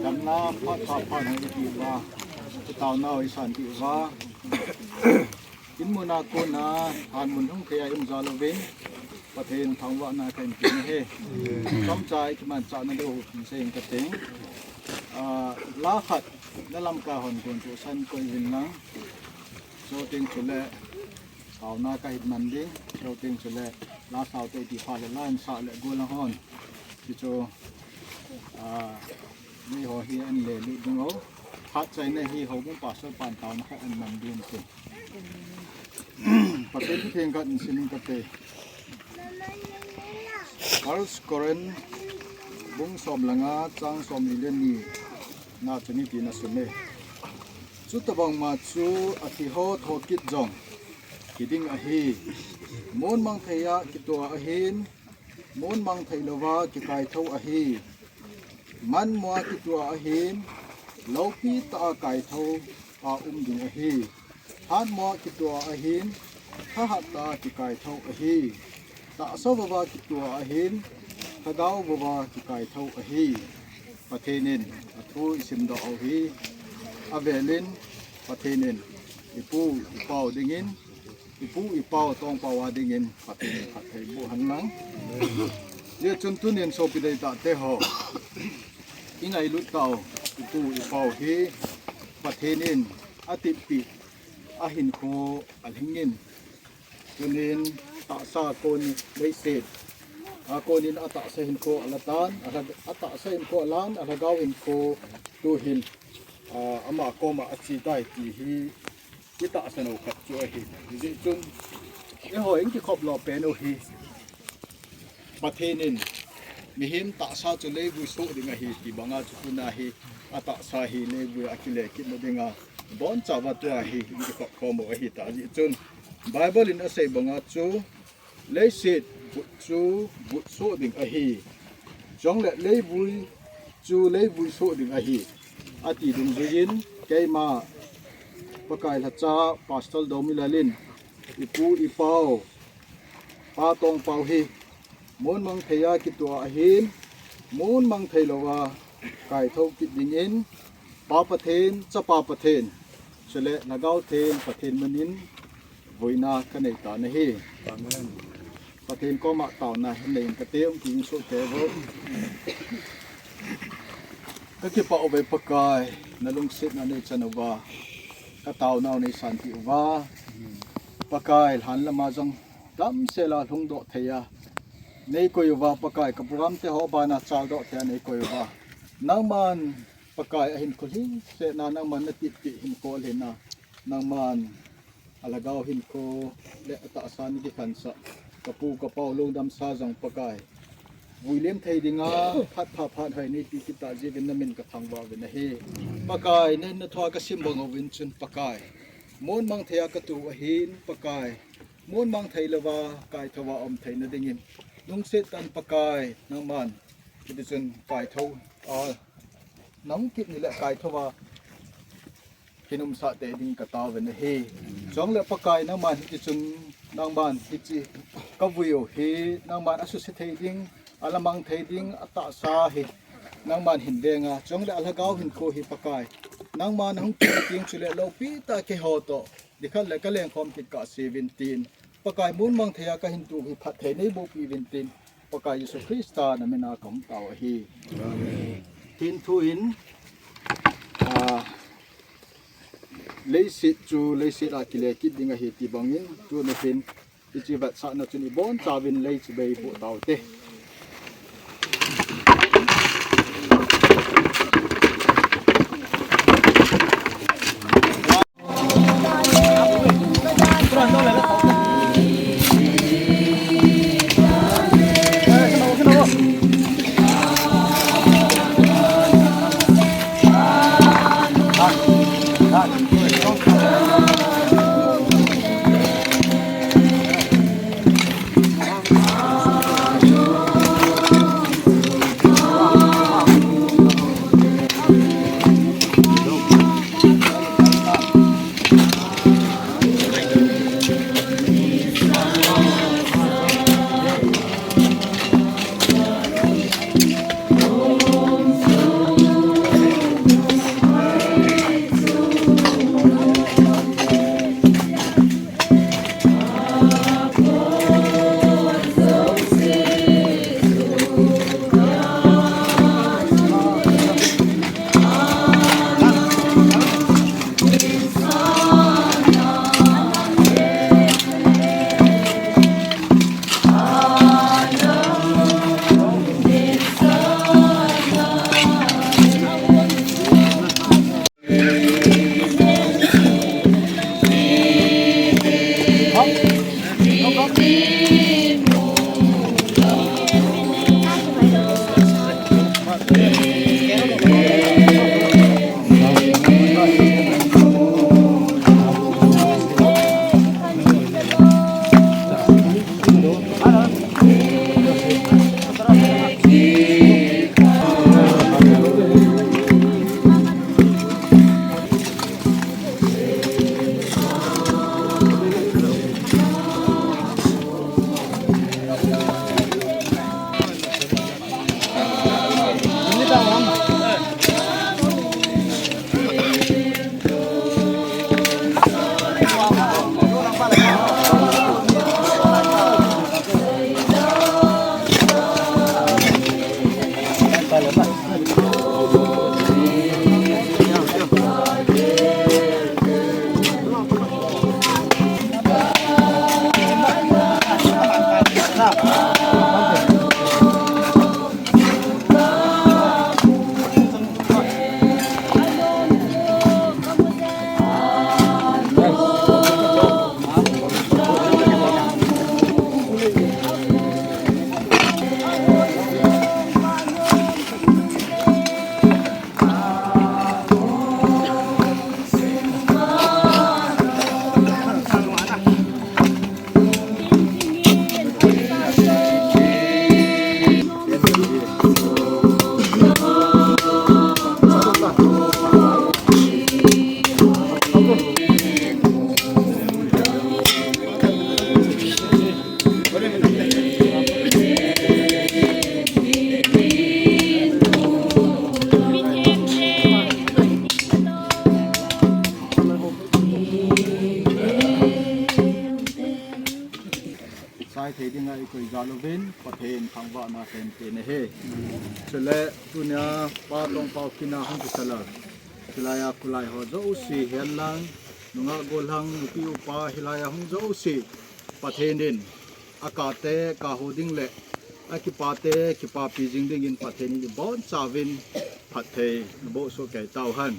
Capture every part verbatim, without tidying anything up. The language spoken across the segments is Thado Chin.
Damna phat phat phat hai ti uva, taona i san ti uva. In mun a kona, han mun hung thei a i um jal uvin, Pathen thangvahna kahin pe ahi. Chomcha i kimanchahna diu hin sei inge kati. Ah, la khat, na lamkai hon kon tohsan koi uvin lang. Chuteng chule, taona kahin man ding. Chuteng chule, la sao te ti pha le la in sa le go la hon. Ti chu, ah, mi ho hi an le lut ding o. Phat chaina hi houbung pastor pan taona khat an man ding ti. Pathen thu theng khat in sim inge kati. First Corinth bung som le nga chang som ni le ni na chu hitin asim e. Chutobang ma chu athi ho thokit jong hi ding ahi. Mun mang thei a kitoh ahin, mun mang thei louva kikaitho ahi. Manmo a kitoh ahin, loupi tah a kaitho a um ding ahi. Hatmo a kitoh ahin, thahat tah a kikaitho ahi. Tahsa vova kitoh ahin, thagau vova kikaitho ahi. Pathen in athu i simdoh u hi, avel in Pathen in i pu i pau dingin, i pu i pau tongpau a dingin Pathen in phatthei boh hen lang. Hijeh chun tunin sopi deitah te ho, i ngailut tau i pu i pau hi Pathen in atitpi a hinkho alhingin, tunin tahsa kon leiset a konin atahsa hinkho alatan, alha-, atahsa hinkho alan, alhagao hinkho tuhin, ah, ama koma ache tai ti hi i tahsa nou khat chu ahi. Hijeh chun, eiho in kikhop lou pen u hi, Pathen in mihem tahsa chu leivui soh ding ahi ti banga chu tuna hi atahsa hi leivui a kile kit na dinga bonchauva tua hi in kikhop khom u ahi ta. Hijeh chun Bible in asei banga chu leiset vut chu vut soh ding ahi. Chule leivui chu leivui soh ding ahi. Ati dungjuiyin keima Pakai lhacha Pastor Domi Lalin i pu i pau, pa tongpau hi mun mang thei a kitoh ahin, mun mang thei louva kaitho kit dingin Pa Pathen, Chapa Pathen, chule Lhagao Theng Pathen min in vuina kanei tan ahi. Amen. Pathen koma taona hin nei inge kati, um kisoh te vo. Kakipah uve Pakai, nalungsetna neichan uva, kataonau neisanpeh uva. Pakai, lhan lama jong damsel a lhungdoh thei a neikoi uva, Pakai, ka program te ho bana chaldoh thei a neikoi uva. Nangman Pakai, ahinkho lhingsetna nangman natitpeh hinkho lhina, nangman alhagao hinkho le atahsa nakikhansah, kapu kapau lungdamsa jong Pakai, vuilem thei dinga phat pha phat hoi neipe kit tah jeh uvin namin kathangvah uvin ahi. Pakai, nahinna thua kasim bang uvin chun Pakai, mun mang thei a katoh ahin Pakai, mun mang thei louva kaitho a um theina dingin, lungset tah in Pakai, nangman hiti chun kaitho a nahung kit ni le kaitho a hin umsah tei ding kataovin ahi. Chule Pakai, nangman hiti chun, nangman hiche kavui u hi nangman asuse thei ding, alamang thei ding atahsa hi Nangman hin venga, chule alhagao hin ko hi Pakai. Nangman hung pi ting chule lopi ta keiho to. Dikhat le ka lengkhom kit ka sivin tin. Pakai mun mang thei a ka hin tu hi phat thei nei bo pi vin tin. Pakai Jesu Christa na mina ka hung tao ahi. Amen. Tin thu in, ah, leiset chu leiset a kile kit ding ahi ti bangin, tuni hin, hiche vetsahna chun ibon chauvin lei chu bei bu taute. Sai thei dinga ikoi jal uvin, Pathen thangvahna kahin pe ahi. Chule tunia Pa Tongpao kin a hung kisah lou. Hilai a kholai ho jouse hihen lang, nungah gollhang, nupi upa hilai a hung jouse. Pathen in akate kaho ding le akipate kipapi jing dingin Pathen in ibon chauvin phatthei naboh soh kei tauhen.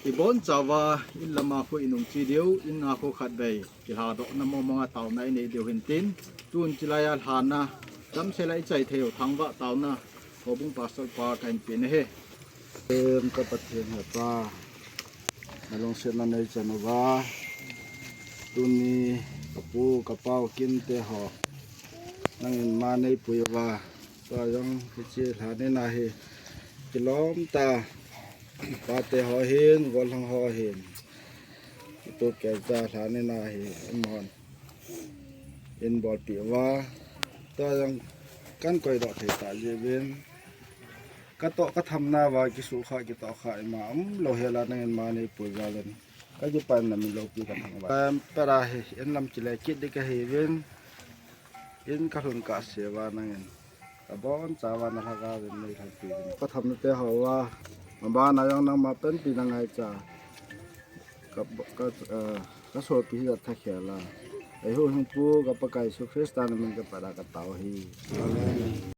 Ibon chauva in lama khu inung che diu, in a khu khatvei kilhadohna mong mong a taona inei diu hin tin, tun chilai a lhana, damsel a ichai thei u thangvah taona, Houbung Pastor pa kahin pe ahi. Em, ka Pathen he Pa, nalungsetna neichan uva, tuni kapu kapao kinte ho, nangin ma neipui uva, tua jong hiche lhanin ahi, kilom ta, pate ho hin, gollhang ho hin, itu keicha lhanin ahi, amahon in bolpi uva, tua jong kan koidoh thei ta jeh uvin, Katoh katham nauva kisukha kitohkha ima umlou hela nangin mani puijalin. Kakipan na miloupi kathang uva. Em, pera hi, in lam kile kit ding kahiuvin. In kalhun kahseuva nangin. Kabonchauva nalhagaovin neilhonpi uvin. Katham nate houva. Mabana jong nangma panpina ngaicha. Ka, ka, eh, kasopi hi kathakhel a. Eihuhhingpu ka Pakai Jesu Christa namin kapat a katao ahi. Amen.